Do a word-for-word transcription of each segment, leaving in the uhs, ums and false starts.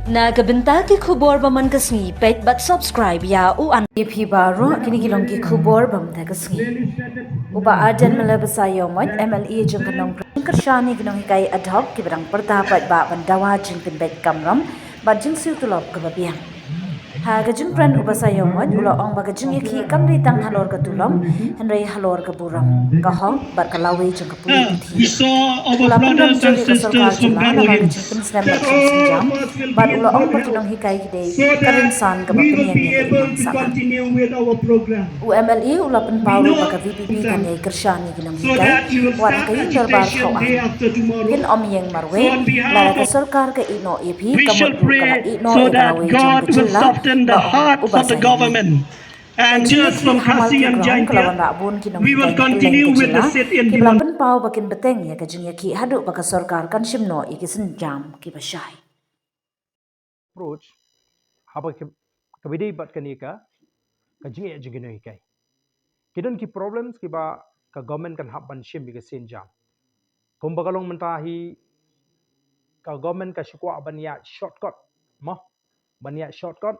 Na ka bynta ki khubor ba man ka sngi, peit bad subscribe ïa u an. Ïa phi baroh, kine ki long ki khubor ba man ka sngi. U Bah Ardent Miller Basaiawmoit, M L A jong ka Nongkrem, kyrshan ïa ki nonghikai ad hoc kiba dang pyrta paidbah ban dawa jingpynbeit kamram bad jingsiew tulop kaba biang. Ha ka jingkren u Basaiawmoit u la ong ba ka jingïakhih kam dei tang halor ka tulop, hynrei halor ka burom, ka hok bad ka lawei jong ka pule puthi. U la pynrem jur ïa ka sorkar jylla namar ka jingpynsngew bad ka jingsienjam, bad u la ong ba ki nonghikai ki dei ka rynsan kaba pynïeng ïa ka imlang sahlang. U M L A u la pynpaw ruh ba ka V P P kan ïai kyrshan ïa ki nonghikai wat ha ka ïing dorbar thaw aiñ. Phin ym ïeng marwei, lada ka sorkar ka ïehnoh ïa phi, ka mut ruh ka la ïehnoh ïa ka lawei jong ka jylla, la ong u Basaiawmoit. And just from Khasi and Jaintia, we will continue with the sit-in demand. Kiba la pynpaw ba kin bteng ïa ka jingïakhih haduh ba ka sorkar kan shim noh ïa ki sienjam kiba shai. Approach, haba ki, kaba dei bad kane ka, ka jingeh jong ki nonghikai. Ki don ki problems kiba ka government kan hap ban shim ïa ka sienjam. Kumba ka long mynta hi, ka government ka shu kwah ban ïa shortcut, mo, ban ïa shortcut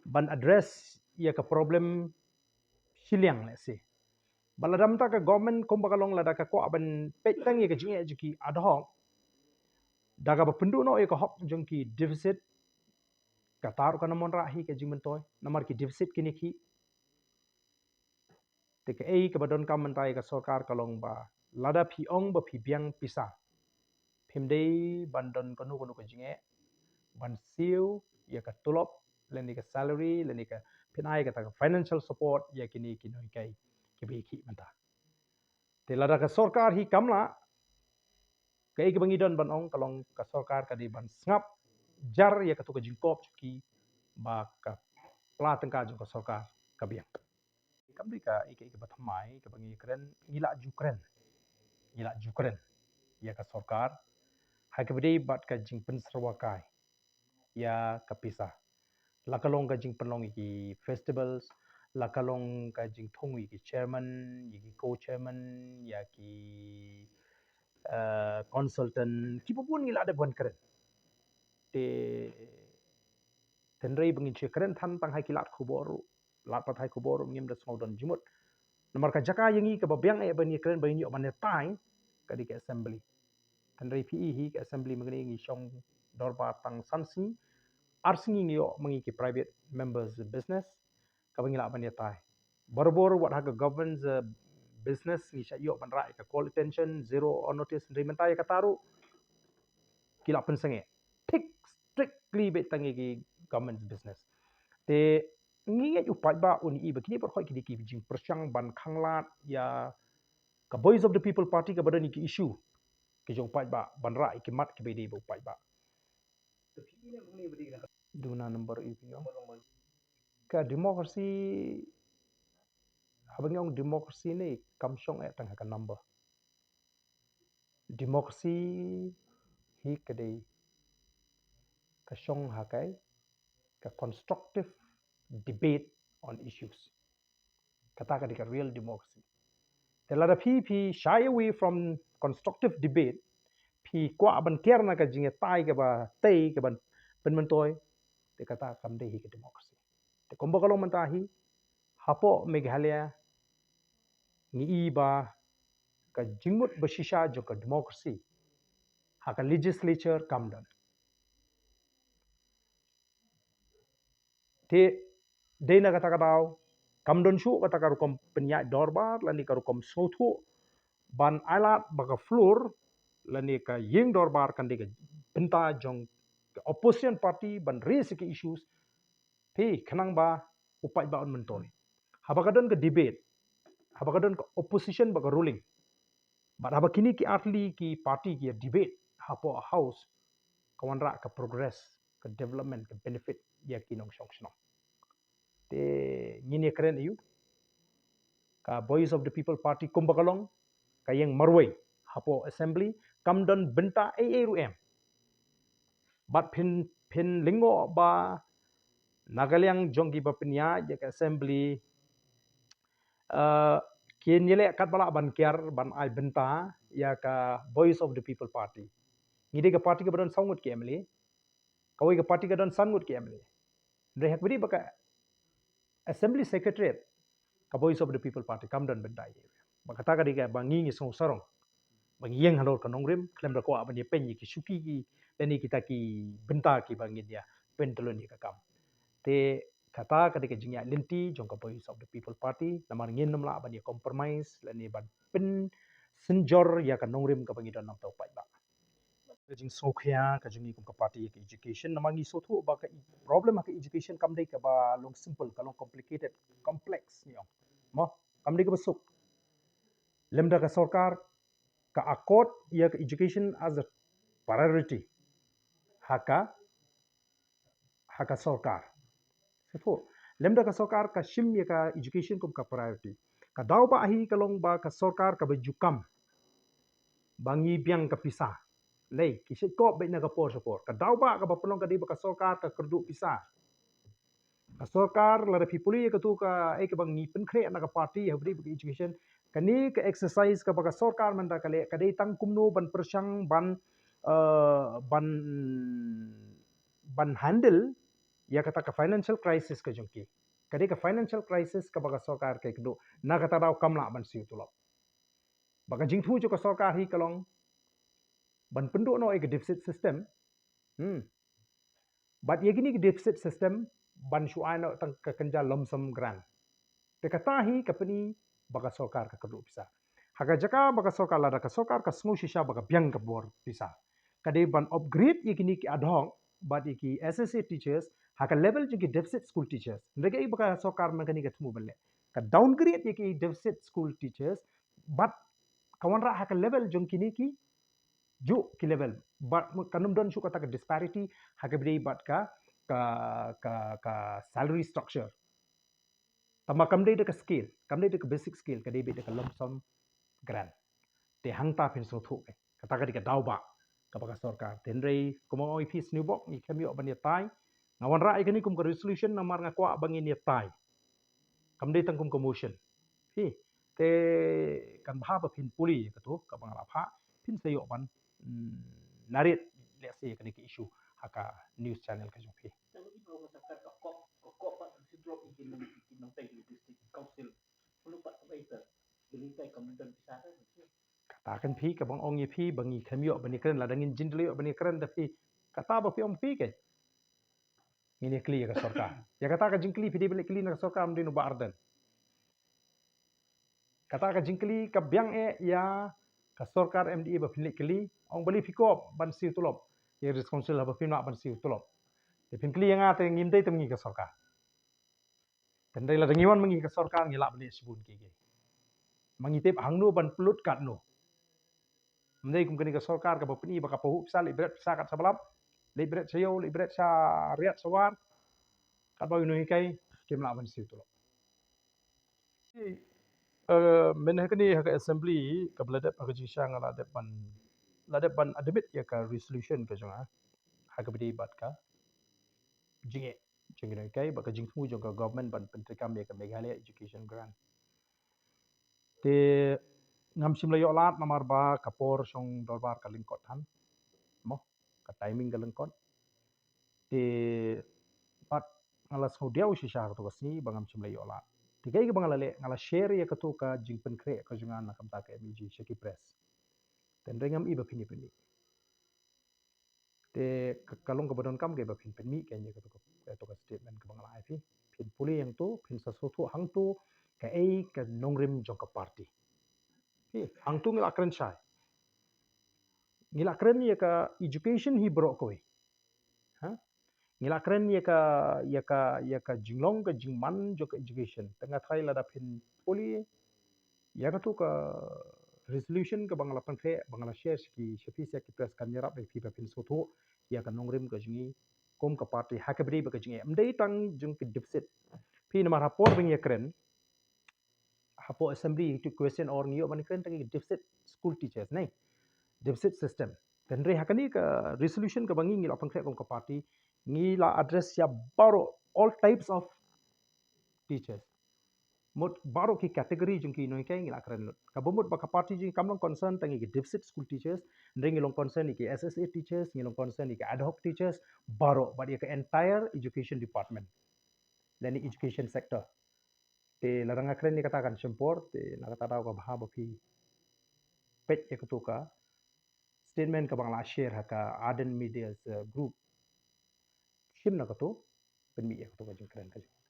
ban address ïa ka problem shiliang, let's say. Bad lada mynta ka government kumba ka long, lada ka kwah ban peit tang ïa ka jingeh jong ki ad hoc, da kaba pynduh noh ïa ka hok jong ki deficit, kata ruh kan ym wanrah hi ka jingmyntoi, namar ki deficit kin ïakhih. Te kaei kaba donkam mynta ïa ka sorkar ka long ba lada phi ong ba phi biang pisa, phim dei ban don kano kano ka jingeh ban siew ïa ka tulop, lane ka salary, lane ka, phin ai kata ka financial support ïa kine ki nonghikai kiba ïakhih mynta. Te lada ka sorkar hi kam lah, kaei kaba ngi don ban ong, ka long ka sorkar ka dei ban sngap jar ïa kato ka jingkop jong ki ba ka pla tyngka jong ka sorkar ka biang. Kam dei kaei kaei kaba thymmai kaba ngi kren, ngi lah ju kren. Ngi lah ju kren ïa ka sorkar ha kaba dei bad ka jingpynsyrwa kai ïa ka pisa. La ka long ka jingpynlong ïa ki festivals, la ka long ka jingthung ïa ki chairman, ïa ki co-chairman, ïa ki, eh, consultant, kiba bun ngi lah dep ban kren. Te, hynrei ba ngin shu kren than tang ha ki lad khubor ruh, lad pathai khubor ruh ngim da sngew don jingmut. Namar ka jaka ïa ngi kaba biang eh ban ïa kren, ba ngin ïoh ban ïa tai, ka dei ka assembly. Hynrei phi i hi ka assembly mynne ngi shong dorbar tang san sngi, ar sngi ngi ïoh ma ngi ki private members business, kaba ngi lah ban ïa tai. Barabor wat ha ka government's, eh, business ngi shah ïoh ban rah ïa ka call attention, zero hour notice, hynrei mynta ïa kata ruh ki lah pynsangeh. Thik strictly beit tang ïa ki government's business. Te ngi ngeit u paidbah un i ba kine baroh ki dei ki jingpyrshang ban khanglad ïa ka Voice of the People Party kaba don ïa ki issue ki jong u paidbah ban rah ïa ki mat kiba dei ba u paidbah. Duna number ïa ki ong. Ka democracy, haba ngi ong democracy ne kam shong eh tang ha ka number. Democracy hi ka dei ka shong ha kai ka constructive debate on issues. Kata ka dei ka real democracy. Te lada phi, phi shy away from constructive debate, phi kwah ban kiar na ka jingïatai kaba tei, kaban pynmyntoi, te kata kam dei hi ka democracy. Te kumba ka long mynta hi, hapoh Meghalaya ngi i ba ka jingmut ba shisha jong ka democracy ha ka legislature kam don. Te dei na kata ka daw kam don shuh kata ka rukom pynïaid dorbar lane ka rukom sngewthuh ban ailad ba ka floor lane ka ïing dorbar kan dei ka bynta jong ka opposition party ban raise ki issues, te khnang ba u paidbah un myntoi. Haba ka don ka debate, haba ka don ka opposition bad ka ruling, bad haba kine ki artylli ki party ki ïa debate hapoh house, ka wanrah ka progress, ka development, ka benefit ïa ki nongshong shnong. Te ngin ïa kren ïa u, ka Voice of the People Party kumba ka long, ka ïeng marwei hapoh assembly, kam don bynta ei ei ruh em. Bad phin, phin lyngngoh ba na ka liang jong kiba pynïaid ïa ka assembly, eh, kin ïaleh katba lah ban kiar ban ai bynta ïa ka Voice of the People Party. Ngi dei ka party kaba don saw ngut ki M L A. Kawei ka party ka don san ngut ki M L A. Hynrei ha kaba ïadei bad ka Assembly Secretariat, ka Voice of the People Party kam don bynta ïa. Bad kata ka dei kaba ngi ngi sngewsarong ba ngi ïeng halor ka nongrim khlem da kwah ban ïa pyn ïa ki shuki ki lane kita ki bynta kiba ngin ïa pyntlun ïa ka kam. Te kata ka dei ka jingïaid lynti jong ka Voice of the People Party, namar ngin ym lah ban ïa compromise lane ban pynsynjor ïa ka nongrim kaba ngi don namar u paidbah. Ka jingsngewkhia ka jong ngi kum ka party ïa ka education, namar ngi sngewthuh ba ka problem ha ka education kam dei kaba long simple, ka long complicated, complex, ngi ong. Mo, kam dei kaba suk. Lymda ka sorkar ka akot ïa ka education as a priority ha ka, ha ka sorkar. Sngewthuh. Lymda ka sorkar ka shim ïa ka education kum ka priority. Ka daw ba hi ka long ba ka sorkar kaba ju kam ba ngi biang ka pisa. Lei, ki shait kop beit na ka por sha por. Ka daw ba kaba pynlong ka dei ba ka sorkar ka kyrduh pisa. Ka sorkar lada phi pule ïa katu ka, eh, kaba ngi pynkhreh na ka party ha kaba ïadei bad ka education. Kane ka exercise kaba ka sorkar mynta ka leh ka dei tang kumno ban pyrshang ban, eh, ban, ban handle ïa kata ka financial crisis ka jong ki. Ka dei ka financial crisis kaba ka sorkar ka kyrduh. Na kata daw kam lah ban siew tulop. Ba ka jingthmu jong ka sorkar hi ka long ban pynduh noh ïa ka deficit system. Hmm. Bad ïa kine ki deficit system ban shu ai noh tang ka kynja lump sum grant. Te kata hi ka pyni ba ka sorkar ka kyrduh pisa. Ha ka jaka ba ka sorkar, lada ka sorkar ka sngew shisha ba ka biang ka bor pisa, ka dei ban upgrade ïa kine ki ad hoc bad ïa ki S S A teachers ha ka level jong ki deficit school teachers. Hynrei kaei ba ka sorkar mynta kane ka thmu ban leh? Ka downgrade ïa ki deficit school teachers bad ka wanrah ha ka level jong kine ki juh ki level. Bad kan ym don shuh kata ka disparity ha kaba ïadei bad ka, ka, ka, ka salary structure. Tangba kam dei da ka scale, kam dei da ka basic scale, ka dei beit da ka lump sum grant. Te hangta phin sngewthuh, eh, kata ka dei ka daw ba kaba ka sorkar. Te hynrei kumba ong ïa phi, sniewbok ngi khlem ïoh ban ïatai. Nga wanrah ïa kane kum ka resolution namar nga kwah ba ngin ïatai. Kam dei tang kum ka motion. Phi, te kan bha ba phin pule ïa katu kaba nga la phah, phin sa ïoh ban, mm, narrate lehse ïa kane ka issue ha ka news channel ka jong phi. Kata kan phi, kaba nga ong ïa phi ba ngi khlem ïoh ban ïakren, lada ngin jin ïoh ban ïakren da phi, kata ba phi ong phi ke. Ngin ïa kylli ïa ka sorkar. Ïa kata ka jingkylli phi dei ban leit kylli na ka sorkar, ym dei na u Bah Ardent. Kata ka jingkylli ka biang eh ïa ka sorkar M D A ba phin leit kylli, ong balei phi kop ban siew tulop ïa Ridge Council haba phim lah ban siew tulop. Te phin kylli ïa nga, te ngim dei te ma ngi ka sorkar. Te hynrei lada ngi wan ma ngi ka sorkar ngi lah ban leh shibun kiei kiei. Ma ngi tip hangno ban pynlut katno. Ym dei kum kane ka sorkar kaba pyni ba ka pahuh pisa, leit bret pisa kat sha Blap, leit bret sha Ïew, leit bret sha Riat sha War. Katba ïano hikai kim lah ban siew tulop. Eh, mynta ha kane ha ka assembly kaba la dep ha ka jingshisha nga la dep ban, la dep ban admit ïa ka resolution ka jong nga ha kaba ïadei bad ka jingeh jong kine kiei, bad ka jingthmu jong ka government ban pyntreikam ïa ka Meghalaya Education Grant. Te ngam shym la ïoh lad namar ba ka por shong dorbar ka lyngkot than. Mo, ka timing ka lyngkot. Te bad nga la sngewdiaw shisha ha kato ka sngi ba ngam shym la ïoh lad. Te kaei kaba nga la leh, nga la share ïa kato ka jingpynkhreh ka jong nga na ka bynta ka M A G sha ki press. Te hynrei ngam i ba phin ïa pynmih. Te ka, ka long kaba donkam ka ba phin pynmih ka ïa kato ka, kato ka statement kaba nga la ai phi. Phin pule hangto, phin sa sngewthuh hangto kaei ka nongrim jong ka party. Phi, hangto ngi la kren shai. Ngi la kren ïa ka education hi baroh kawei. Ha? Ngi la kren ïa ka, ïa ka, ïa ka jinglong ka jingman jong ka education. Te nga tharai lada phin pule ïa kato ka resolution kaba nga la pynkhreh, ba nga la share sha ki, sha phi sha ki press, kan ïarap ïa phi ba phin sngewthuh ïa ka nongrim ka jong ngi kum ka party ha kaba ïadei bad ka jingeh. Ym dei tang jong ka deficit. Phi, namar ha por ba ngi ïakren hapoh assembly to question hour ngi ïoh ban kren tang ïa ka deficit school teachers, ne? Deficit system. Te hynrei ha kane ka resolution kaba ngi, ngi la pynkhreh kum ka party, ngi la address ïa baroh, all types of teachers. Mut baroh ki category jong ki nonghikai ngi la kren lut. Kaba mut ba ka party jong ngi kam long concern tang ïa ki deficit school teachers, hynrei ngi long concern ïa ki S S A teachers, ngi long concern ïa ki ad hoc teachers, baroh bad ïa ka entire education department lane education sector. Te lada nga kren ïa kata kan shim por, te na kata daw ka bha ba phi peit ïa kato ka statement kaba nga la share ha ka Ardent Media's, uh, group. Shim na kato, pynmih ïa kato ka jingkren ka jong.